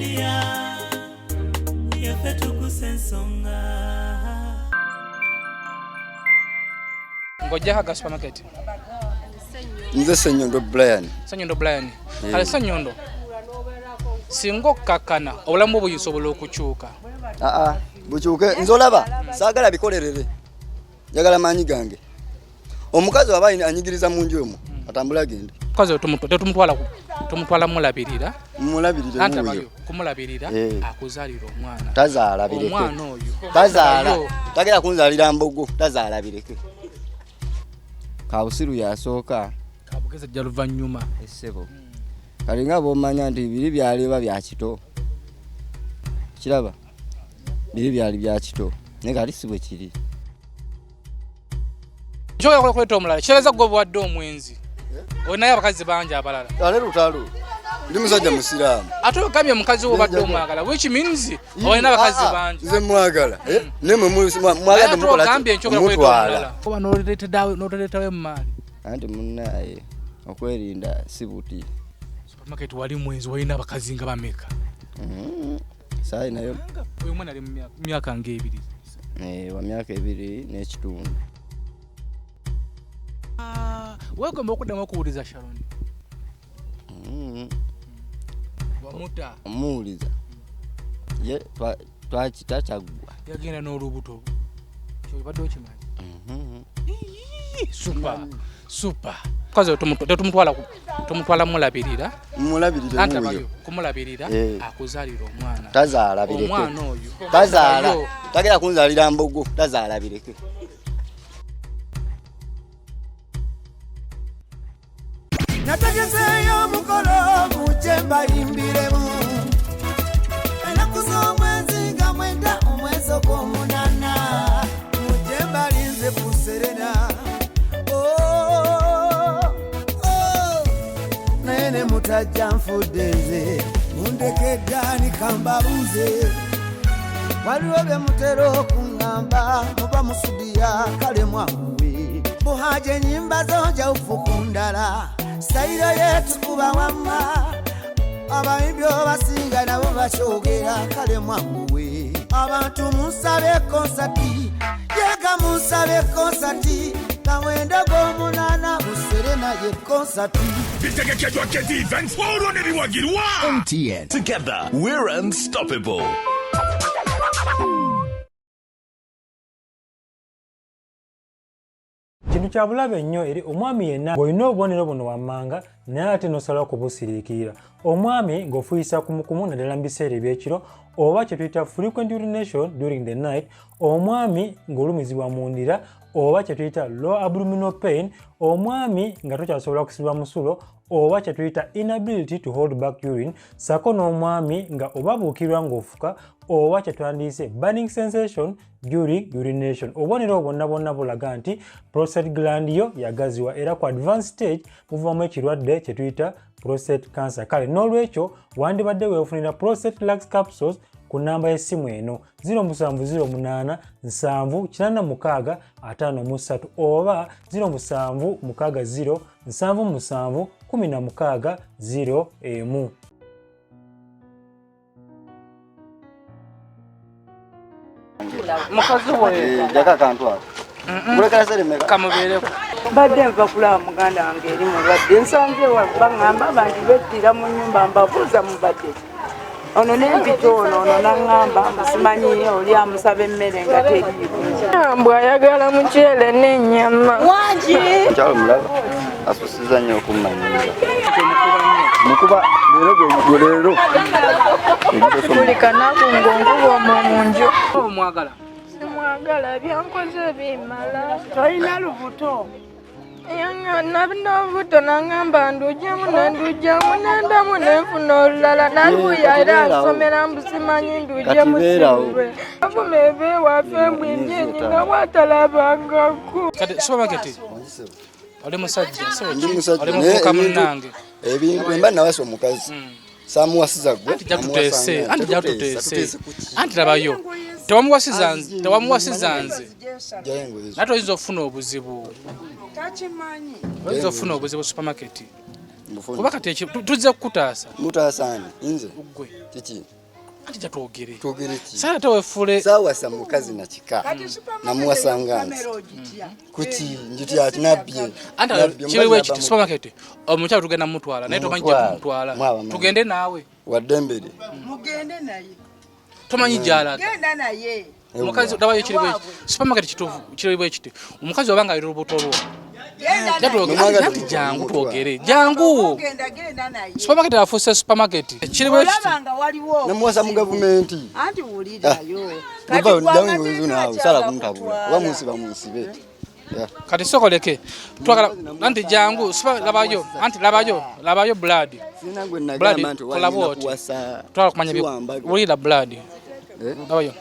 Media yaffe tukusa ensonga. Ng'ojjako aga supermarket. Nze Ssenyondo Brian. Ssenyondo Brian. Kale Ssenyondo, singa okkakkana obulamu bwo busobola okukyuka. Aa, bukyuke nze olaba saagala bikolerere, njagala maanyi gange. Omukazi waba anyigiriza mu nju omwo atambule agende. Omukazi tetumutwala tumutwala mulabirira. Mulabirire Anti wuuyo. abayo kumulabirira akuzaalira omwana. Tazaala bireke. Omwana oyo. Tazaala. Yo. Tagenda kunzaalira mbogo, tazaala bireke. Kabusiru yasooka. Kabugezi ajja luvannyuma. Essebo. Kale nga bw'omanya nti biri byaliba bya kito. Kiraba? Biri byali bya kito. Naye kati si bwe kiri. Kyoyagala okuleeta omulala kitegeeza gwe obuwadde omwenzi. Olinayo abakazi bangi abalala. Ate lutalo. Ndi musajja musiraamu. Ate ogambye omukazi wo obadde omwagala, which means olina abakazi bangi. Nze mwagala. Naye mwe mwagadde mukola ki? Ogambye enkyogera kuleeta Mutwala. omulala. Oba n'otoleetawo emmaali. Anti munnaye okwerinda si buti. Supermarket wali mwenzi, walina abakazi nga bameka? Saayi nayo. Oyo omwana ali mu myaka ng'ebiri. Wa myaka 2 n'ekitundu. Weegomba okuddamu okuwuliza Sharon? Wamuta. Omuwuliza. Ye twakita kyaggwa. Yagenda n'olubuto. Kyobadde okimanyi? Super, super. Mukazi tetumutwala tumutwala mulabirira. Mulabirire Anti wuuyo. abayo kumulabirira akuzaalira omwana. Tazaala bireke. Omwana oyo. Tazaala. Yo. Tagenda kunzaalira mbogo, tazaala bireke. Nategezeeyo omukolo mujje mbayimbiremu. Ennaku z'omwezi nga 9 omwezi ogw'omunaana. Mujje mbalinze ku Serena. Oh, oh. Naye ne mutajja nfudde nze. Mundekedde ani kambabuuze. Waliwo bye mutera okuŋŋamba, muba musudiya kale mwanguwe. Buhaje ennyimba zo njawufu ku ndala. Sitayiro yetukuba wamma. Abayimbi obasinga nabo bakyogera kale mwanguwe. Abantu munsabe konsati, yega munsabe konsati. Kawenda gw'omunaana Buserena ye konsati. Bitegekeddwa KT Events olwo ne biwagirwa. MTN. Together we're unstoppable. Kintu kya bulabe nnyo eri omwami yenna ng'olina obubonero buno wammanga naye ate n'osalawo kubusiriikirira. Omwami ng'ofuuyisa kumukumu naddala mu biseera eby'ekiro oba kye tuyita frequent urination during the night, omwami ng'olumizibwa mu ndira oba kye tuyita low abdominal pain, omwami nga tokyasobola kusiba musulo oba kye tuyita inability to hold back urine, ssaako n'omwami nga obabuukirwa ng'ofuka oba kye twandiyise burning sensation during urination. Obubonero obwo bwonna bwonna bulaga nti prostate gland yo yagaziwa era ku advanced stage muvaamu ekirwadde kye tuyita prostate cancer. Kale n'olwekyo wandibadde weefunira prostate relax capsules ku nnamba y'essimu eno ziro musanvu ziro munaana nsanvu kinaana mukaaga ataano mu ssatu oba ziro musanvu mukaaga ziro nsanvu musanvu kumi na mukaaga ziro emu. Mukazi we. Jaka akantu ako. Mulekera sente mmeka? Kamubeereko. Mbadde nva kulaba muganda wange eri mulwadde, nsanze baŋŋamba abantu bettira mu nnyumba, mbabuuza mubadde ki? Ono n'empita ono, ono n'aŋŋamba musimanyi oli amusaba emmere nga teriiwo. Mbu ayagala muceere n'ennyama. Wangi! Mukyalo mulaba asusiza nnyo okummanyiira. Mukuba leero gwe leero. Buli kanaku ng'onkuba omwo mu nju. Omwagala? Simwagala, byankoze bimala. Tolina lubuto? Nalina olubuto n'aŋŋamba nduggyemu ne ndugyamu nendamu ne nfuna olulala. Naluuya era ansomera mbu simanyi nduggyemu sirwe. Avuma eva ewaffe mbu emyenyi nga bw'atalabangako. Kati supermarket oli musajja, Ndi musajja, oli naye muvubuka ebintu munnange. Ebintu bwe mba nawasa omukazi, saamuwasiza gwe, Anti jja namuwasa tuteese, nga anti jja tetuteesa, tuteese. tuteese ku ki? Anti labayo, tewamuwasiza nze, tewamuwasiza nze. Jjayo engoye zo. Naye toyinza okufuna obuzibu. Takimanyi. Oyinza okufuna obuzibu supermarket. Kuba kati tuzze kukutaasa. Mutaasa ani? Nze? Ggwe. Kiki? Anti jatwogere. Twogere ki? Saala tewefuule. Saawasa mukazi na kika. Namuwasanga nze. Kuki njitya ati nabbye. Anti kiriwo ekiti supermarket omukyala tugenda mutwala naye tomanyi gye tumutwala. Tugende naawe. Waddembere. Mugende naye. Tomanyi gy'alaga. Genda naye. Omukazi labayo kiri bwe supermarket kituufu kiri bwe kiti. Omukazi oba nga ali lubuto lwo. Anti jangu twogere. Jangu. Supermarket afuuse supermarket. Kiri bwe kiti. Namuwasa mu gavumenti. Anti wulirayo. Kati sala kuntabula. Oba munsiba munsibe. Kati sokoleke. Twagala anti jangu labayo anti labayo labayo blood. Sina gwe nagamba nti walina kuwasa. Twagala kumanya wulira blood. Labayo.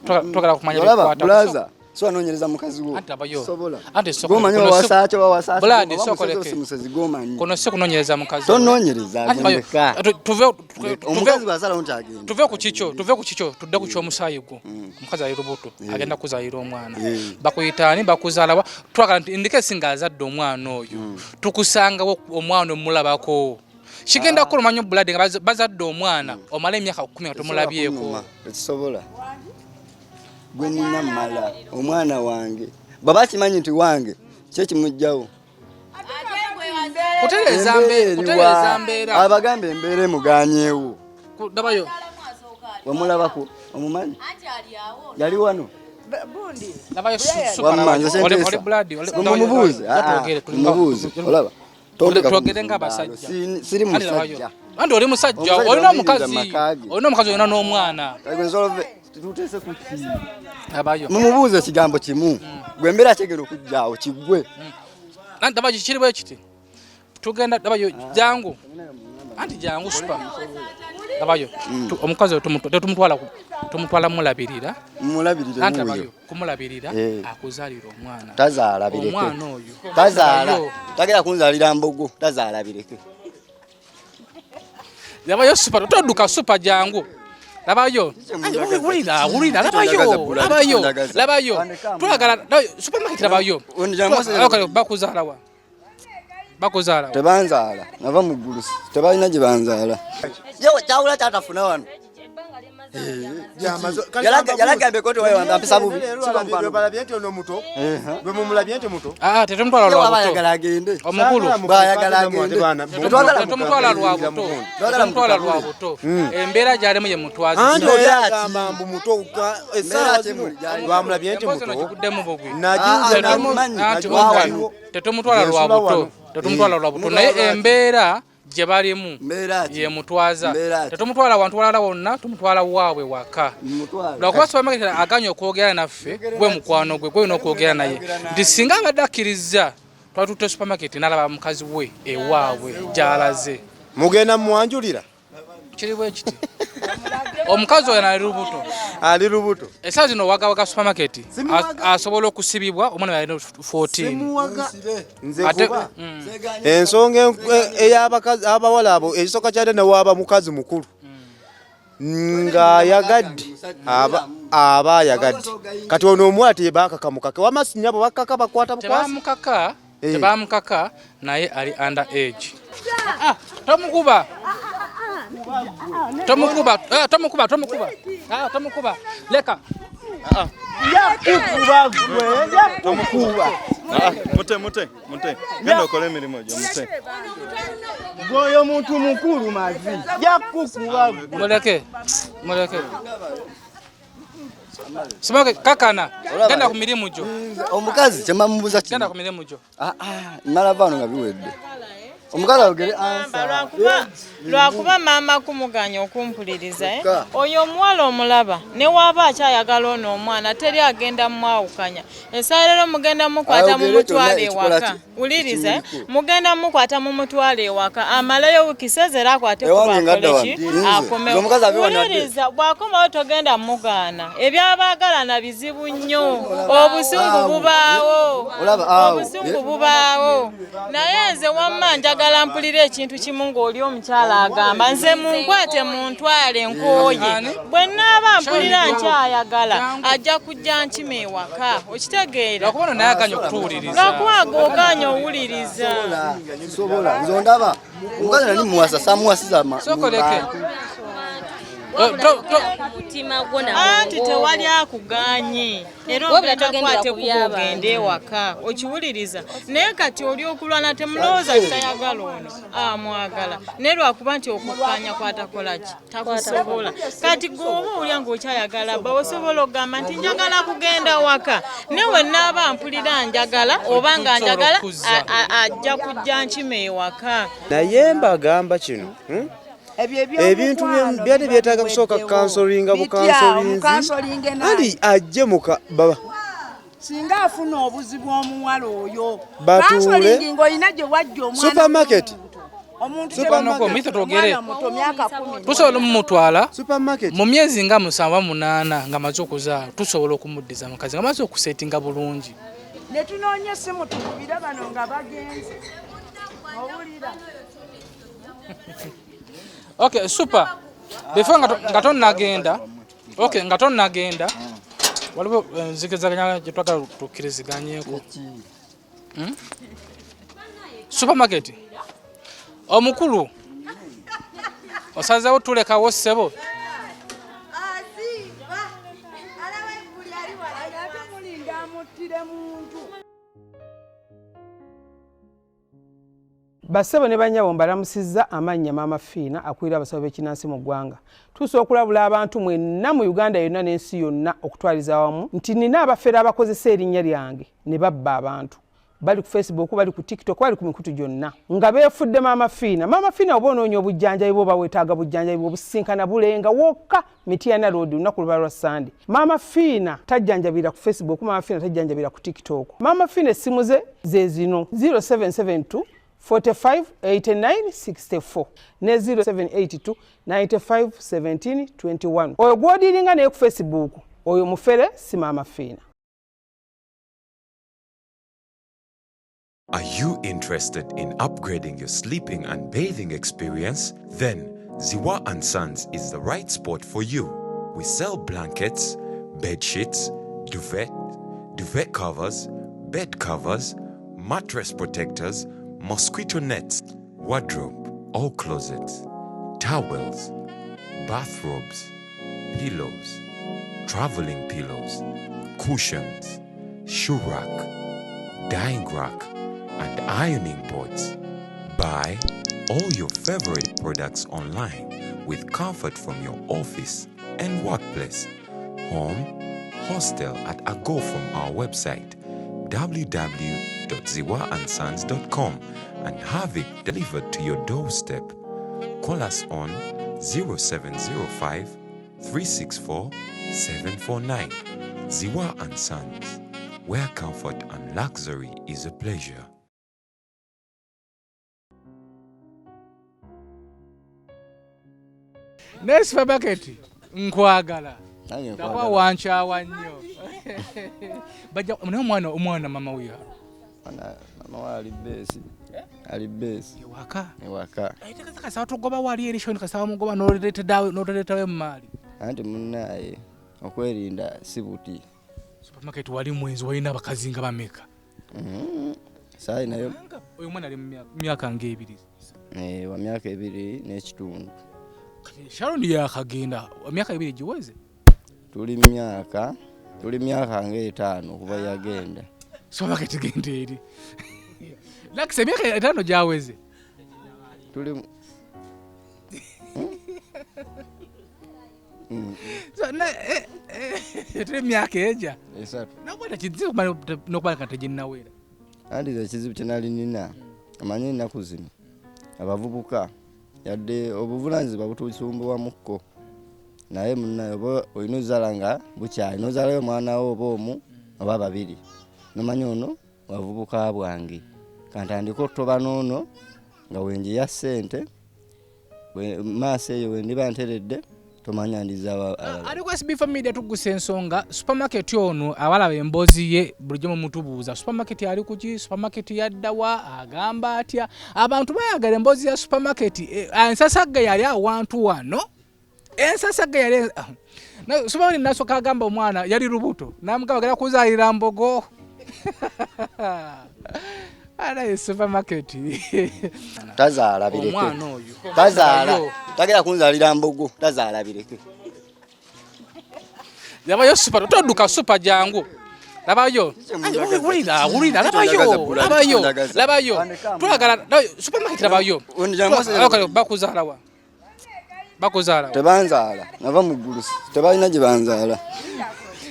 Twagala kumanya bikwata. Blaza. So anoonyereza mukazi wo. Anti labayo. Sobola. Anti sokoleke. Gomanyi wawasa kyo wawasa. Blood sokoleke. Musezi gomanyi. Kono si kunoonyereza mukazi. Tonoonyereza gwendeka. Tuve omukazi bw'asalawo nti agenda. Tuve ku kikyo, tuve ku kikyo, tudde ku ky'omusaayi gwo. Omukazi ali lubuto, agenda kuzaalira omwana. Bakuyita ani, bakuzaala wa? Twagala nti indike singa azadde omwana oyo. Tukusangawo omwana omulabako. Kigenda kukuluma nnyo blood nga bazadde omwana omala emyaka 10 nga tomulabyeko. Tekisobola. Gwe nina mmala omwana wange. Baba akimanyi nti wange, ki ekimugjawo? Kutereeza mbeera. Abagamba embeera emuganyeewo. Dabayo. Wamulabako omumanyi? Yali wano. Labayo oli blood. Mumubuuze. Mumubuuze. Olaba. Twogere ng'abasajja. Siri musajja. Anti oli musajja, olina omukazi. Olina omukazi olina n'omwana. Tuteese ku ki? Labayo. Mumubuuze ekigambo kimu. Gwe embeera kyegera okujjaawo kiggwe. Anti labayo kiri bwe kiti. Tugenda labayo jangu. Anti jangu super. Labayo. Omukazi tetumutwala tumutwala mulabirira. Mulabirira. Anti labayo kumulabirira akuzaalira omwana. Tazaala bireke. Omwana oyo. Tazaala. Tagera kunzaalira mbogo. Tazaala bireke. Labayo super todduka super jangu. Labayo. Wulira, wulira, labayo, labayo, labayo. Twagala supermarket labayo. Bakuzaala wa? Bakuzaala. Tebanzaala. Nava mu ggulu. Tebalina gye banzaala. Yewe kyawula kyatafuna wano. Yalagambye ko teweewamba mpisa bubi. Balabye nti ono muto. Bwe mumulabye nti muto. Ah, tetumutwala lwa buto. Bayagala agende. Omukulu. Bayagala agende. Tetumutwala lwa buto. Tetumutwala lwa buto. Embeera gy'alimu ye mutwazi. Anti oli agamba mbu muto essaawa zino lwamulabye nti muto. Kiguddemu bugwi. Tetumutwala lwa buto. Tetumutwala lwa buto. Naye embeera gye balimu ye mutwaza. Tetumutwala wantu walala wonna, tumutwala waabwe waka. Lwakuba supermarket aganye okwogera naffe, gwe mukwano gwe gwolina okwogera naye. Nti singa abadde akkiriza twatutte supermarket n'alaba mukazi we ewaabwe gy'alaze. Mugenda mumwanjulira? Kiri bwe kiti. Omukazi oyo ali lubuto. Ali lubuto. Essaawa zino wagawaga supermarket asobola okusibibwa omwana alina 14. Simuwaga. Nze kuba ensonga ey'abakazi abawala abo ekisooka kyadde ne waaba mukazi mukulu ng'ayagadde aba ayagadde. Kati ono omuwala tebaakaka mukake wamma nnyabo bakaka bakwata bukwasi. Tebamukaka, tebamukaka naye ali under age. Tomukuba. Tomukuba, tomukuba, tomukuba. Tomukuba. Leka. Yakukuba gwe, yakukuba. Mute, mute, mute. Genda okole emirimu gyo, mute. Gwe omuntu mukulu mazi. Yakukuba gwe. Muleke, muleke. Simoke kakana, genda ku mirimu gyo. Omukazi kye mbamubuuza kino. Genda ku mirimu gyo. Mmala vaano nga biwedde. Omukazi ayogere ansa. Lwakuba maama kumuganya okumpuliriza. Oyo omuwala omulaba ne waaba akyayagala ono omwana teri agenda mwawukanya. Essaawa leero mugenda mukwata mumutwale ewaka. Wuliriza, mugenda mukwata mumutwale ewaka. Amalayo wiiki sezera akwate kubakoleki akomewo. Wuliriza, bw'akomawo togenda mugaana. Ebyabaagalana bizibu nnyo. Obusungu bubaawo. Obusungu bubaawo. Naye nze wamma njagala Njagala mpulire ekintu kimu ng'oli omukyala agamba nze munkwate muntwale nkooye. Bwe nnaaba mpulira nkyayagala ajja kujja nkima ewaka. Okitegeera? Lwakuba ono naye aganye okutuwuliriza. Lwakuba g'ogaanye owuliriza. Sobola nze ondaba omukazi nali muwasa samuwasiza Sokoleke. Anti tewali akuganye era ogenda kwate kuba ogende ewaka okiwuliriza naye kati oli okulwana temulowooza kitayagala ono amwagala naye lwakuba nti okukkanya kwatakolaki takusobola kati gwe oba owulya ng'okyayagala bba osobola okugamba nti njagala kugenda waka naye we naaba mpulira njagala oba nga njagala ajja kujja nkima ewaka. Naye mbagamba kino ebintu byali byetaaga kusooka kansolinga bukansolinzi ali ajje muka baba singa afuna obuzibu omuwala oyo batuule ng'olina gye wajja omwana supermarket tusobola omumutwala mu myezi nga 7 8 nga maze okuzaala tusobola okumuddiza mukazi nga maze okusetinga bulungi ne tunoonya essimu tukubira bano nga bagenze owulira. Okay, super. Before nga tonnagenda, okay, nga tonnagenda waliwo nzikizaganya gye twagala tukkiriziganyeko. Supermarket omukulu osazeewo tulekawo ssebo. Bassebo ne bannyabo mbalamusizza amannya Maama Fiina akulira abasawo b'ekinnansi mu ggwanga. Tuusa okulabula abantu mwenna mu Uganda yonna n'ensi yonna okutwaliza awamu nti nina abafere abakozesa erinnya lyange ne babba abantu. Bali ku Facebook, bali ku TikTok, bali ku mikutu gyonna nga beefudde Maama Fiina. Maama Fiina oba onoonya obujjanjabi bw'oba weetaaga bujjanjabi obusinkana bulenga wokka Mityana Road lunaku luba lwa Sunday. Maama Fiina tajjanjabira ku Facebook, Maama Fiina tajjanjabira ku TikTok. Maama Fiina essimu ze ze zino 0772 45 89 64 ne 0782 95 17 21. Oyo gw'odiiringa naye ku Facebook oyo mufere si Maama Fiina. Are you interested in upgrading your sleeping and bathing experience? Then Ziwa & Sons is the right spot for you. We sell blankets, bed sheets, duvet, duvet covers, bed covers, mattress protectors, mosquito nets, wardrobe, all closets, towels, bathrobes, pillows, traveling pillows, cushions, shoe rack, dyeing rack, and ironing boards. Buy all your favorite products online with comfort from your office and workplace, home, hostel at a go from our website www.ziwaandsons.com and have it delivered to your doorstep. Call us on 0705 364 749. Ziwa and Sons, where comfort and luxury is a pleasure. Ne supermarket nkwagala ndakuba wankyawa nnyo. Bajja naye omwana mama we mama we ali besi ali besi ewaka ewaka kasaba tugoba wali eri shoni kasaba mugoba n'oleetawo emaali anti munnaye okwerinda si buti. Supermarket wali mwenzi walina abakazi nga bameka. Sayi nayo oyo mwana ali mu myaka ng'ebiri wa myaka 2 n'ekitundu. Sharon yakagenda emyaka 2 giweze. Tuli myaka ng'etaano kuba yagenda. Supermarket genda eri. Lakisa emyaka 5 gyaweze. Tuli tuli myaka eja. Esatu. Nakwata kizibu n'okubaleka teginnawera. Anti ekizibu kye nali nina amanyi ennaku zino abavubuka yadde obuvunaanyizibwa butusumbuwamukko naye munnaye oba olina ozaala nga bukyali n'ozaalayo omwana wo oba omu oba babiri nomanya ono wavubuka bwange kantandike okutoba n'ono nga wenjiya ssente maaso eyo wendiba nteredde Tomanya ndizaawo abalala. Ali ku SB Family tugusa ensonga supermarket ono abalaba emboozi ye bulijjo mumutubuuza supermarket ali kuki, supermarket yaddawa, agamba atya. Abantu bayagala emboozi ya supermarket. Ensasagge yali awantu wano, ensasagge yali supermarket nasooka agamba omwana yali lubuto namugamba agenda kuzaalira mbogo. Ala supermarket tazaala bireke. Omwana oyo tazaala, tagenda kunzaalira mbogo, tazaala bireke. Labayo super, todduka super jangu. Labayo. Wulira, wulira, labayo, labayo, labayo. Twagala supermarket labayo. Bakuzaala wa? Bakuzaala wa? Tebanzaala, nava mu ggulu, tebalina gye banzaala.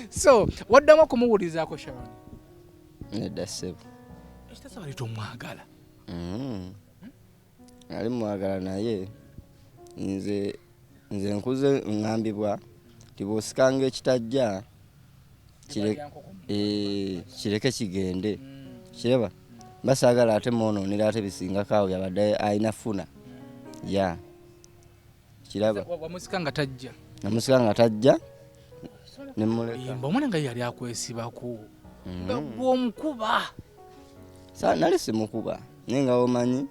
So, waddamu okumuwulizaako Sharon? Nedda ssebo. Ekitasa wali tomwagala? Nali mwagala naye nze nkuze ŋŋambibwa nti bw'osikanga ekitajja kireke kigende. Kireba basaagala ate mwonoonera ate bisingako awo yabadde alina funa. Ya kiraba. Wamusika nga tajja? Namusika nga tajja ne mmuleka. Omwana nga yali akwesibako. Nga gw'omukuba. Nali simukuba naye nga omanyi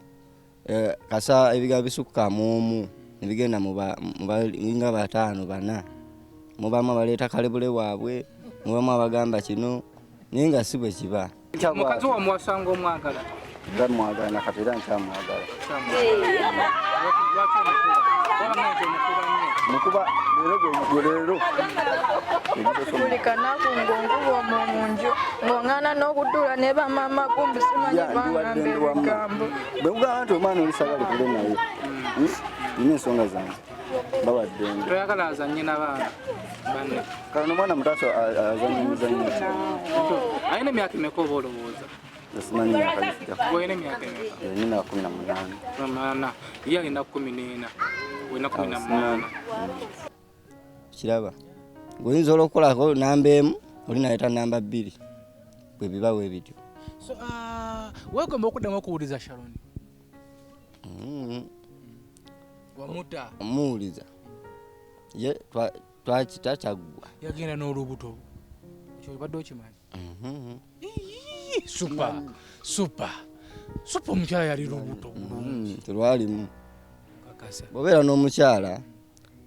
kasa ebigambo bisukka mu omu ne bigenda mu nga 5 4. Mubamu abaleeta kalebule waabwe, mubamu abagamba kino, naye nga si bwe kiba. Mukazi wo omuwasanga omwagala? Nga mwagala na kati era nkyamwagala. Mukuba leero gwe leero. Buli kanaku ng'onkuba omwo mu nju, ng'oŋŋaana n'okutuula ne bamaama kumbi simanyi bangamba ebigambo. Bwe nkugamba nti omwana oli saagala tule naye, nina ensonga zange, mbawadde. Toyagala azannye n'abaana banne? Kano omwana mutaaso azannye emizannyo. Alina emyaka emeka oba olowooza? Simanyi myaka gifika. Gwe olina emyaka emeka? Nina 18. 18. Ye alina 14. Olina 18. Kiraba. Oyinza olw'okukolako namba 1, oli naleeta namba 2. Bwe biba bwe bityo. So, weegomba okuddamu okuwuliza Sharon? Wamuta? Omuwuliza. Ye twakita kyaggwa. Yagenda n'olubuto. Ekyo obadde okimanyi? Super, super. Super omukyala yali lubuto bulungi. Terwalimu. Kakasa. Bw'obeera n'omukyala,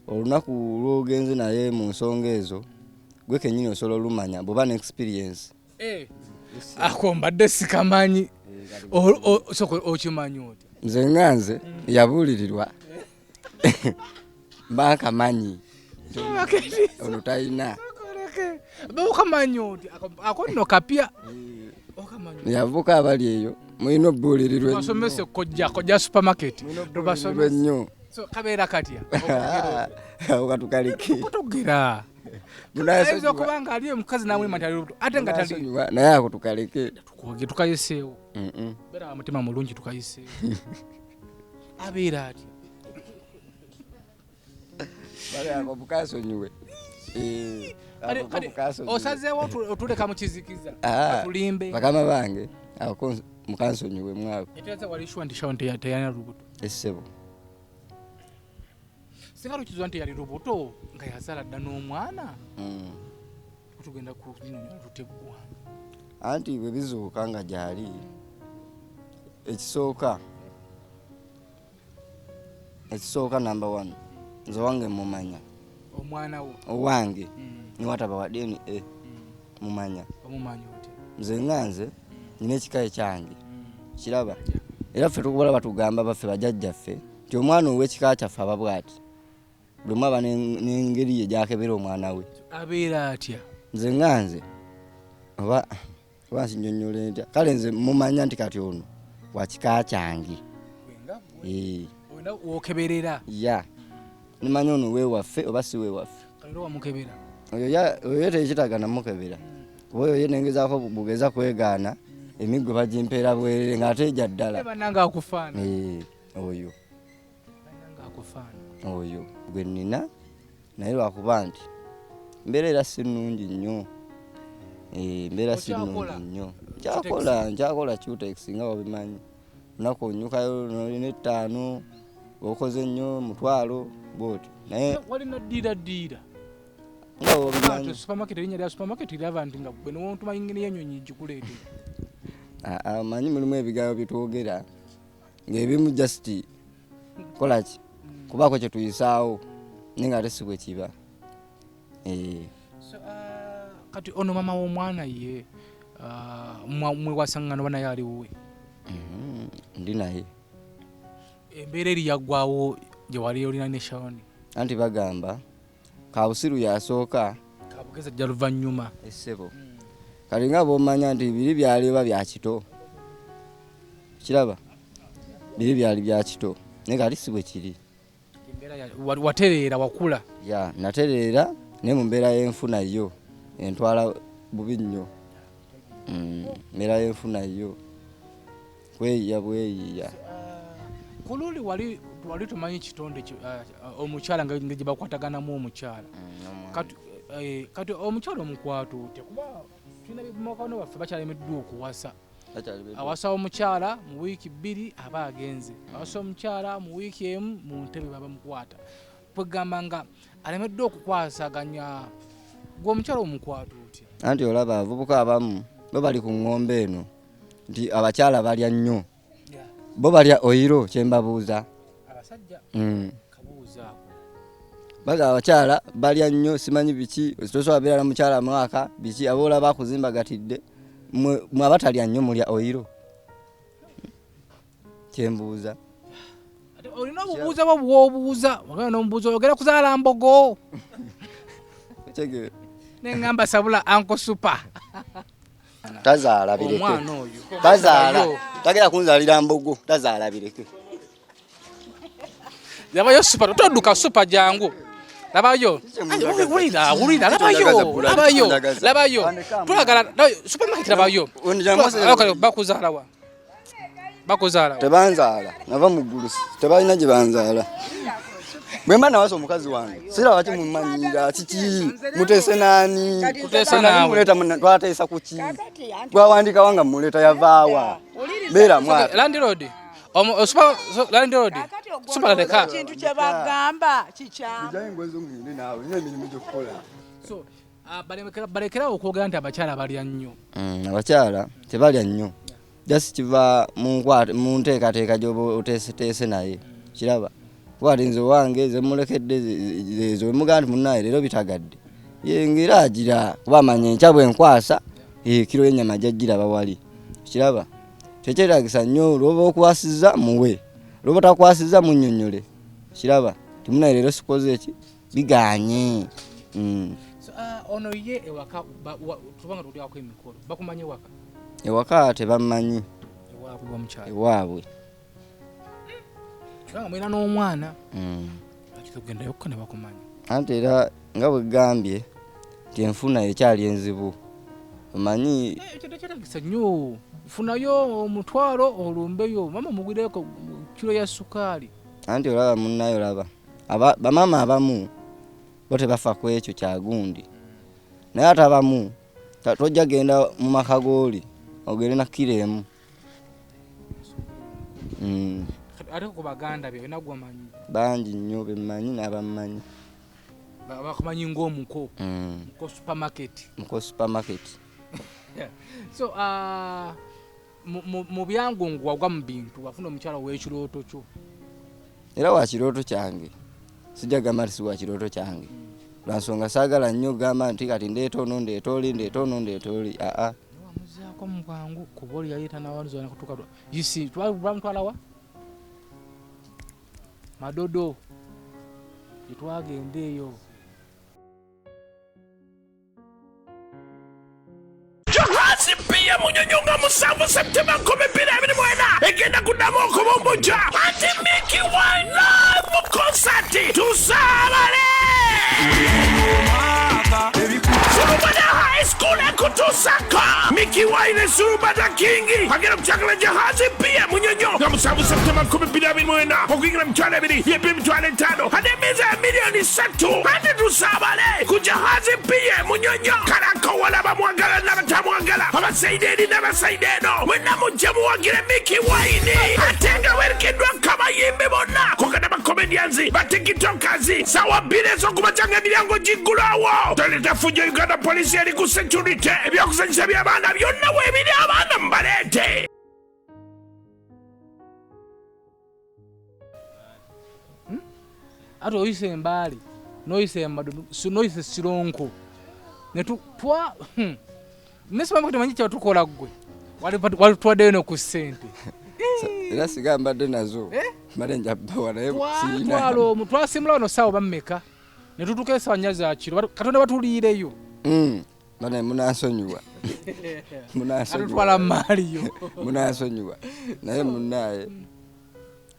olunaku lw'ogenze naye mu nsonga ezo, gwe kennyini osobola olumanya bw'oba ne experience. Ako mbadde sikamanyi. Sooka okimanyi otya? Nze nga nze yabuulirirwa. Mba nkamanyi. Ono talina. Okamanyi otya? Ako nno kapya. Yavuka abali eyo mulina obbuulirirwa ennyo. Tubasomese kojja supermarket. Tubasomese nnyo. So kabeera katya? Awo katukaleke. Kutugera. Ayinza okuba nga ali omukazi n'amulima nti ali lubuto, ate nga tali. Naye ako tukaleke. Tukoge tukayiseewo. Beera wa mutima mulungi tukayiseewo. Abeera atya? Bale ako mukasonyiwe. Osazeewo otuleka mu kizikiza. Atulimbe. Bakama bange ako mukansonyiwe mwako. Eteeza wali sure nti Sharon teyalina lubuto. Essebo. Singa lukizwa nti yali lubuto nga yazaala dda n'omwana. Tugenda kunyonya tutya eggwanga? Anti bwe bizuuka nga gyali ekisooka namba 1 nze owange mumanya. Omwana wo? Owange. Niwataba wa DNA mumanya. Omumanya otya? Nze nga nze nina ekika ekyange. Kiraba. Era ffe tukubala batugamba baffe bajjajjaffe nti omwana ow'ekika kyaffe aba bw'ati. Buli omu aba n'engeri ye gy'akebera omwana we. Abeera atya? Nze nga nze oba nkinnyonnyola ntya? Kale nze mumanya nti kati ono wa kika kyange. Olina w'okeberera? Ya. Nimanya ono weewaffe oba si weewaffe. Kale era wamukebera? Oyo ye tekitaaga namukebera. Kuba oyo ye nengezaako bugeza kwegaana, emiggo bagimpeera bwerere ng'ate egya ddala. Bannange akufaana. Oyo. Bannange akufaana. Oyo gwe nnina naye lwakuba nti mbeera era si nnungi nnyo. Mbeera si nnungi nnyo. Nkyakola Cutex nga bw'obimanyi. Olunaku onyukayo n'olina 5, okoze nnyo 1000 bw'otyo. Naye walina ddiira ddiira nga bw'obimanyi. Supermarket, erinnya lya supermarket liraba nti nga gwe newontuma yingini y'ennyonyi gikuleetera. Aa, manyi mulimu ebigambo byetwogera ng'ebimu just kola ki kubaako kye tuyisaawo, naye nga ate si bwe kiba. Eh. So, kati ono mama w'omwana ye mwe wasaŋŋana oba naye ali wuwe? Ndi naye. Embeera eri yaggwawo gye wali olina ne Sharon? Anti bagamba kabusiru yasooka, kabugezi ajja luvannyuma. Essebo, kati nga bw'omanya nti biri byali oba bya kito, kiraba biri byali bya kito, naye kati si bwe kiri. Embeera watereera, wakula. Ya, natereera, naye mu mbeera y'enfuna yo entwala bubi nnyo. Mbeera y'enfuna yo kweyiya bweyiya. Ku luli wali tumanyi kitonde omukyala nga gye bakwataganamu omukyala. Kati omukyala omukwata otya? Kuba tulina mukwano baffe bakyalemeddwa okuwasa. Awasa omukyala mu wiiki 2 aba agenze, awasa omukyala mu wiiki 1 mu ntebe baba mukwata. Kwegamba nga alemeddwa okukwasaganya. Gwe omukyala omukwata otya? Anti olaba abavubuka abamu bo bali ku ŋŋombe eno nti abakyala balya nnyo. Bo balya oyiro, kye mbabuuza. Abasajja kabuuzaako. Baga abakyala balya nnyo, simanyi biki, tosobola beera na mukyala mwaka biki, aboola bakuzimbagatidde. Mwe abatalya nnyo mulya oyiro. Kye mbuuza. Ate olina obubuuza bwo bw'obuuza, ogenda n'omubuuza oyogera kuzaala mbogo. Kitegeera. Ne ŋŋamba sabula Uncle Super. Tazaala bireke. Omwana oyo. Tazaala. Tagenda kunzaalira mbogo, tazaala bireke. Labayo Super, todduka Super jangu. Labayo. Wulira, wulira, labayo, labayo, labayo. Twagala, labayo, supermarket labayo. Okay, bakuzaala wa? Bakuzaala wa? Tebanzaala, nava mu ggulu, tebalina gye banzaala. Bwe mba nawasa omukazi wange, siraba ki mumanyira, kiki, muteese naani? Kuteesa naawe. Muleeta twateesa ku ki? Twawandika wanga muleeta yavaawa. Beera mwaka. Okay, landlord. Super, so, landlord. Super leka. Ekintu kye bagamba kikyamu. Njaye engozi ngende naawe, nina emirimu gy'okukola. So, balekerawo okwogera nti abakyala balya nnyo. Abakyala tebalya nnyo. Just kiva mu nteekateeka gy'oba oteeseteese naye. Kiraba. Kuba ati nze owange ze mulekedde ezo bwe mugamba nti munnaye leero bitagadde. Ye ng'era agira kuba amanya enkya bwe nkwasa, kiro y'ennyama ajja giraba wali. Kiraba. Tekyetaagisa nnyo lw'oba okwasizza muwe, lw'oba takwasizza munnyonnyole. Kiraba. Nti munnaye leero sikoze ki? Bigaanye. So, ono ye ewaka, tubanga tulyako emikolo, bakumanyi ewaka? Ewaka tebammanyi. Ewaabwe w'omukyala. Ewaabwe. Kubanga mulina n'omwana. Lwaki togendayo ko ne bakumanya? Anti era nga bwe gambye nti enfuna ekyali enzibu. Omanyi Ekyo tekyetaagisa nnyo. Funayo omutwalo olumbeyo, mama omugwireko kiro ya sukaali. Anti olaba munnayo olaba. Bamaama abamu bo tebafa ku ekyo kya gundi. Naye ate abamu tojja genda mu maka g'oli ogende na kiro emu. Ate ku baganda be olina gw'omanyi? Bangi nnyo be mmanyi n'abammanyi. Bakumanyi ng'omuko. Muko supermarket. Muko supermarket. So, mu byangu wagwa mu bintu, wafuna omukyala ow'ekirooto kyo. Era wa kirooto kyange. Sijja gamba nti si wa kirooto kyange. Lwa nsonga saagala nnyo gamba nti kati ndeeta ono, ndeeta oli, ndeeta ono, ndeeta oli. Aa. Wamuzaako mu bwangu kuba oli yali tannawandiika kutuuka lwa-, you see, twamutwala wa? Madodo. Gye twagenda eyo. Johansi Pia Munyonyo nga 7 Septemba 2024 egenda kuddamu okubumbujja anti Mickey Wine live mu concert tusaabale. Fulumana High School ekutuuse. Okutuusako Mikie Wine Sulubata King agenda kukyakala Jahazi Pier Munyonyo nga 7 Septemba 2024 okuyingira 20,000 yepe 50,000 ate emmeeza ya 3 million ate tusaabale ku Jahazi Pier Munyonyo. Kalakowala bamwagala n'abatamwagala, abasaide eri n'abasaide eno, mwenna mujje muwagire Mikie Wine, ate nga werekeddwako abayimbi bonna kogana ba comedians, ba TikTokers. Sawa 2 ez'okumakya nga emiryango giggulawo. Toleta fujjo, Uganda Police eri ku security. Ebyokuzanyisa by'abaana byonna weebiri, abaana mubaleete. Ate oyise embaale, noyisa embado, noyisa esironko netutwa nesimamu temanyi kyatukola. Gwe walitwaddeyo no ku ssente. Era siga mbadde nazo. Eh? Mbadde njabawa naye sirina. Twatwala omu, twasimula wano saawa bammeka ne tutuuka esaawa 4 za kiro. Katonda batuliireyo. Bane munansonyiwa, munansonyiwa. Atutwala maaliyo. Munansonyiwa, naye munaye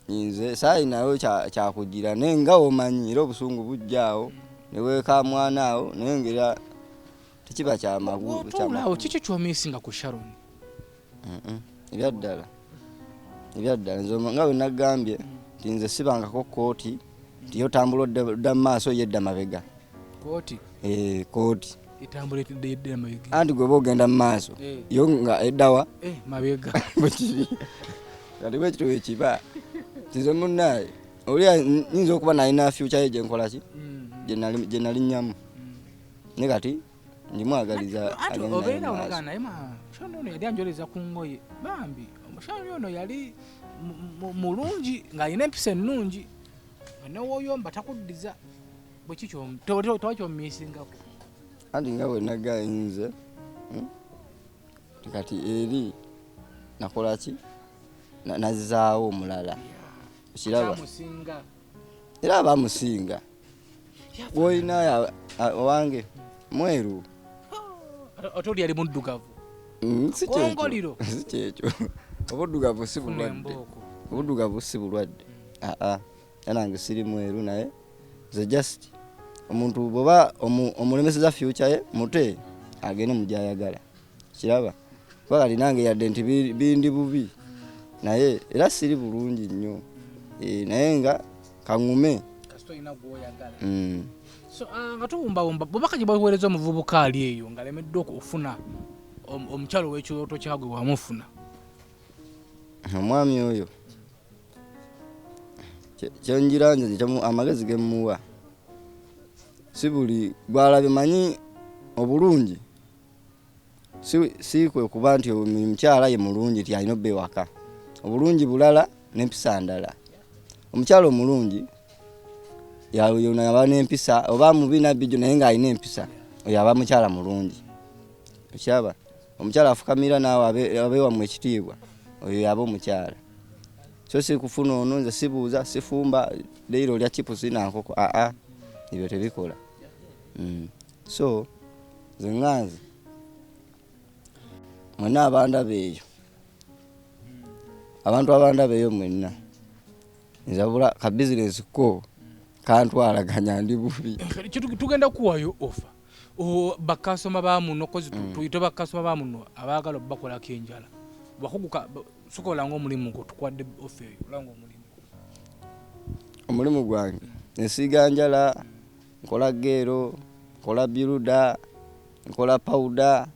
nze saayinayo kyakugira, naye nga omanyi era obusungu bujjaawo neweeka mwana awo, naye ngera tekiba kyamagu. Otuulaawo, kiki kyomiisinga ku Sharon? Ebyaddala, ebyaddala, nze nga bwe nagambye nti nze sibangako kooti nti yotambula odda mu maaso, yedda mabega. Kooti? Eh, kooti. Etambula etedde mabega? Anti gwe oba ogenda mu maaso, yo nga eddawa? Eh, mabega. Bwekiri kati, bwekityo bwekiba. Nze munnaye oli nyinza okuba nalina future ye gyenkola ki, gye nalinnyamu, ne kati ndimwagaliza Anti agende naye obeera mu maaso. onaga naye ma Sharon ono yali anjoleza ku ngoye, bambi Sharon ono yali mulungi ng'alina empisa ennungi, nga newoyomba takuddiza. Bweki tewakyomiisingako? Anti nga bwe nagambye nze, Kati eri nakola ki, nazzaawo omulala, okiraba? Kyamusinga. Era abamusinga gwolina owange mweru. Ate oli yali muddugavu. Si kyekyo. Kongoliro. Si kyekyo, obuddugavu si Funa bulwadde. embooko. Obuddugavu si bulwadde. Aa, era nange siri mweru, naye nze just omuntu bwoba omulemeseza future ye, mute agende mugyayagala, kiraba? Kuba kati nange yadde nti bindi bubi, naye era siri bulungi nnyo. Eh, naye nga kaŋŋume. Kasita olina gwoyagala. So nga tuwumbawumba, bubaka gye baweereza omuvubuka ali eyo ng'alemeddwa okufuna omukyalo ow'ekirooto kyagwe wamufuna? Omwami oyo kyenjira nze amagezi gemuwa, si buli gwalabye manyi obulungi, si kwe kuba nti omukyala ye mulungi nti alina obba ewaka. Obulungi bulala n'empisa ndala. Omukyala omulungi yona aba n'empisa, oba mubi nabbijo, naye ng'alina empisa, oyo aba mukyala mulungi, okyaba? Omukyala afukamira naawe abeewamu ekitiibwa, oyo yaba omukyala. So si kufuna ono nze sibuuza, sifumba leero, olya chipusi na nkoko, aa, ebyo tebikola. So nze ŋŋanze mwenna abandaba eyo, abantu abandaba eyo mwenna, nzabula ka bizinesi ko kantwalaganya, ndi bubi. Tugenda kuwayo offer bakasoma ba muno kozi, tuyite bakasoma ba muno abaagala obakolako enjala wakuguka. Sokola nga omulimu gwo, tukwadde offer eyo, olanga omulimu. Omulimu gwange, nsiiga njala, nkola gel, nkola builder, nkola powder,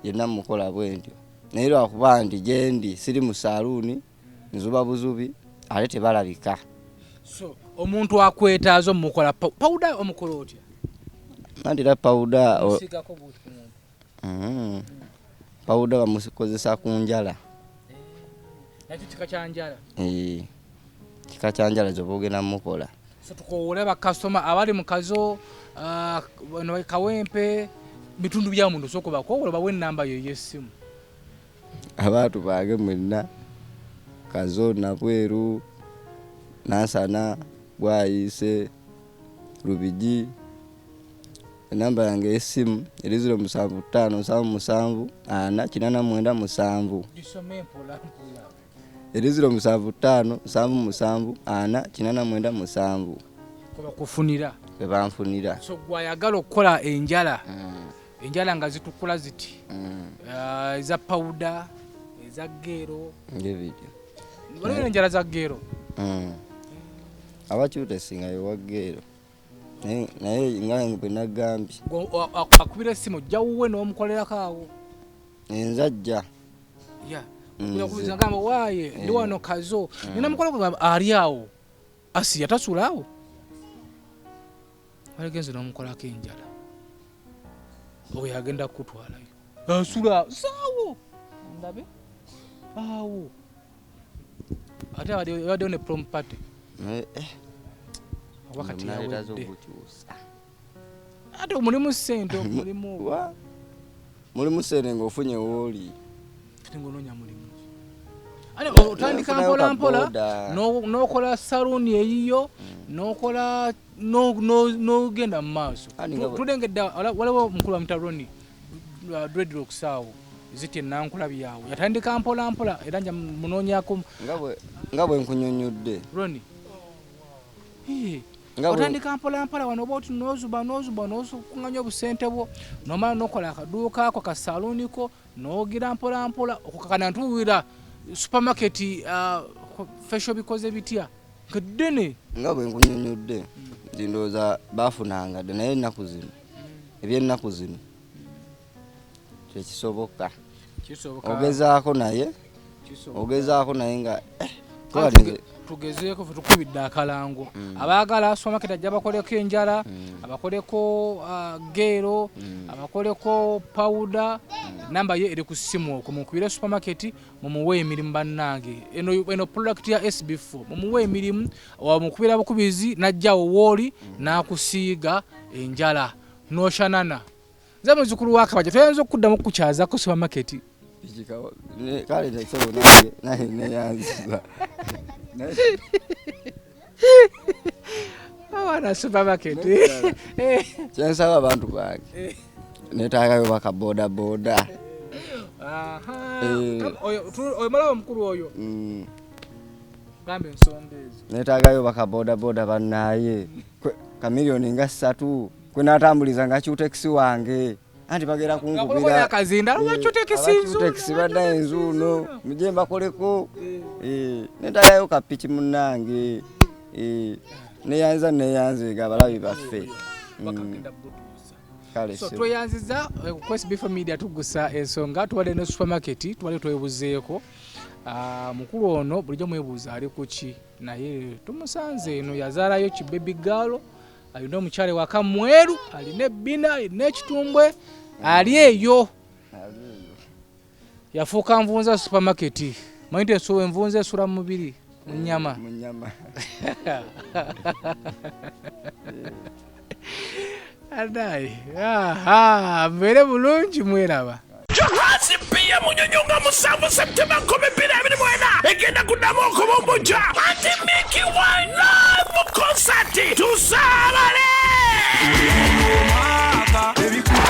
yenna mukola bwentyo, naye lwakuba nti gyendi siri mu saaluuni, nzuba buzubi ate tebalabika. So omuntu akwetaaza omukola powder, omukola otya? Anti era powder Omusiigako bwoti ku muntu? Powder bamukozesa ku njala. Nakyo kika kya njala? Eh, kika kya njala zoba ogenda mukola. So tukowole bakasitoma abali mu Kazo, bano Kawempe, bitundu bya muno, sooka bakowole bawe enamba yo ey'essimu. Abantu bange mwenna, Kazo, Nabweru, Nansana, Bwayiise, Lubigi, enamba yange ey'essimu eri 075 77 4 89 7. Gisome mpola mpola. Eri 075 77 4 89 7. Kwebakufunira? Kwebanfunira. So gwayagala okukola enjala. Enjala nga zitukula ziti. Eza powder, eza gero. Ngebityo. Waliwo enjala za gero. Abakyuta singa yewa gero. Naye nga bwe nagambye. Akubira essimu ojja wuwe n'omukolerako awo. Nze ajja. Ya. Nze. Kubiza ngamba waaye ndi wano Kazo. Nina mukola gwe ali awo. Asiya tasula awo. Waligenze n'omukolako enjala. Oyo agenda kukutwalayo. Asula saawo. Ndabe. Awo. Ate abaddeyo ne prom party. Oba kati Naleeta yawedde. z'okukyusa. Ate mulimu ssente, mulimu. Wa? Mulimu ssente ng'ofunye wooli. Kati ng'onoonya mulimu. Ate otandika Nfunayo mpola ka mpola boda. n'okola saluuni eyiyo, n'okola n'ogenda mu maaso. Ani nga bwe- Tulengedde waliwo omukulu bamuyita Ronnie dreadlocks awo ziti enankulabye awo yatandika mpola mpola era nja munoonyako. Nga bwe nkunyonnyodde. Ronnie. Hee. Nga bwe- Otandika mpola mpola wano oba oti n'ozuba n'ozuba n'okuŋŋanya obusente bwo n'omala n'okola akaduuka ako ka saluuni ko n'ogira mpola mpola okukakana ntuwulira supermarket facial bikoze bitya nga ddene. Nga bwe nkunyonnyodde nti ndowooza baafunanga dda, naye ennaku zino, ebyennaku zino tekisoboka. Kisoboka. Ogezaako naye Kisoboka. ogezaako naye nga Kale kuba tugezeeko ffe tukubidde akalango. Abaagala supermarket ajja bakoleko enjala, abakoleko geero, abakoleko powder. Namba ye eri ku ssimu okwo, mukubire supermarket mumuwe emirimu bannange. Eno product ya SB4 mumuwe emirimu, wamukubira bukubizi n'ajjawo wooli n'akusiiga enjala n'oshanana. Nze muzzukulu wa Kabaja toyinza okuddamu okukukyazaako supermarket. Kale nesebo nange neyanziza. Abaana supermarket. Kyensaba abantu bange, neetaagayo baka boda boda. Aha. Eh. Oyo malaba omukulu oyo. Gamba ensonga ezo. Neetaagayo baka boda boda bannaaye kamiliyoni nga 3 kwe naatambuliza nga cutekisi wange, anti bagera kunkubira. Akazinda lwacutekisi. Abacutekisi baddayo enzuuno muje mbakoleko. Neetaagayo kapiki munnange. Neyanza neyanziga abalabi baffe. Kale So ssebo. tweyanziza ku SB4 Media tugusa ensonga tubadde ne supermarket tubadde twebuzeeko. Ah, mukulu ono bulijjo mwebuuza ali ku ki, naye tumusanze eno yazaalayo ki baby girl, alina omukyala waka mweru, alina ebbina, alina ekitumbwe, ali eyo yafuuka nvunza supermarket. Manyi nti envunza esula mu mubiri, mu nnyama. Mu nnyama. Adayi aha mbeere bulungi mweraba. Jahazi pia Munyonyo nga 7 Septemba 2024 egenda kuddamu okubumbujja anti Mickey Wine live concert tusaabale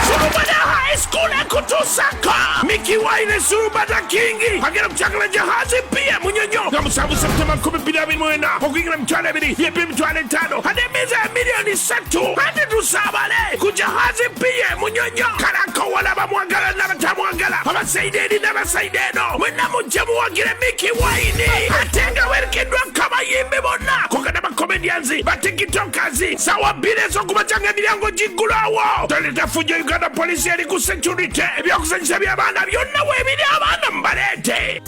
Surubada High School ekutusako Mickey Wine Surubada King agenda kukyakala Jahazi pia Munyonyo nga 7 Septemba 2024 okuyingira 20,000 yepi 50,000 ate emmeeza ya miliyoni 3 ate tusaabale ku Jahazi pia Munyonyo kalako wala bamwagala n'abatamwagala abasaide eri n'abasaide eno mwenna mujje muwagire Mickey Wine ate nga werekeddwako abayimbi bonna kugenda ba comedians ba tiktokers sawa 2 ez'okumakya nga emiryango giggulawo toleta fujjo Uganda Police eri ku security ebyokuzanyisa by'abaana byonna weebiri abaana mubaleete.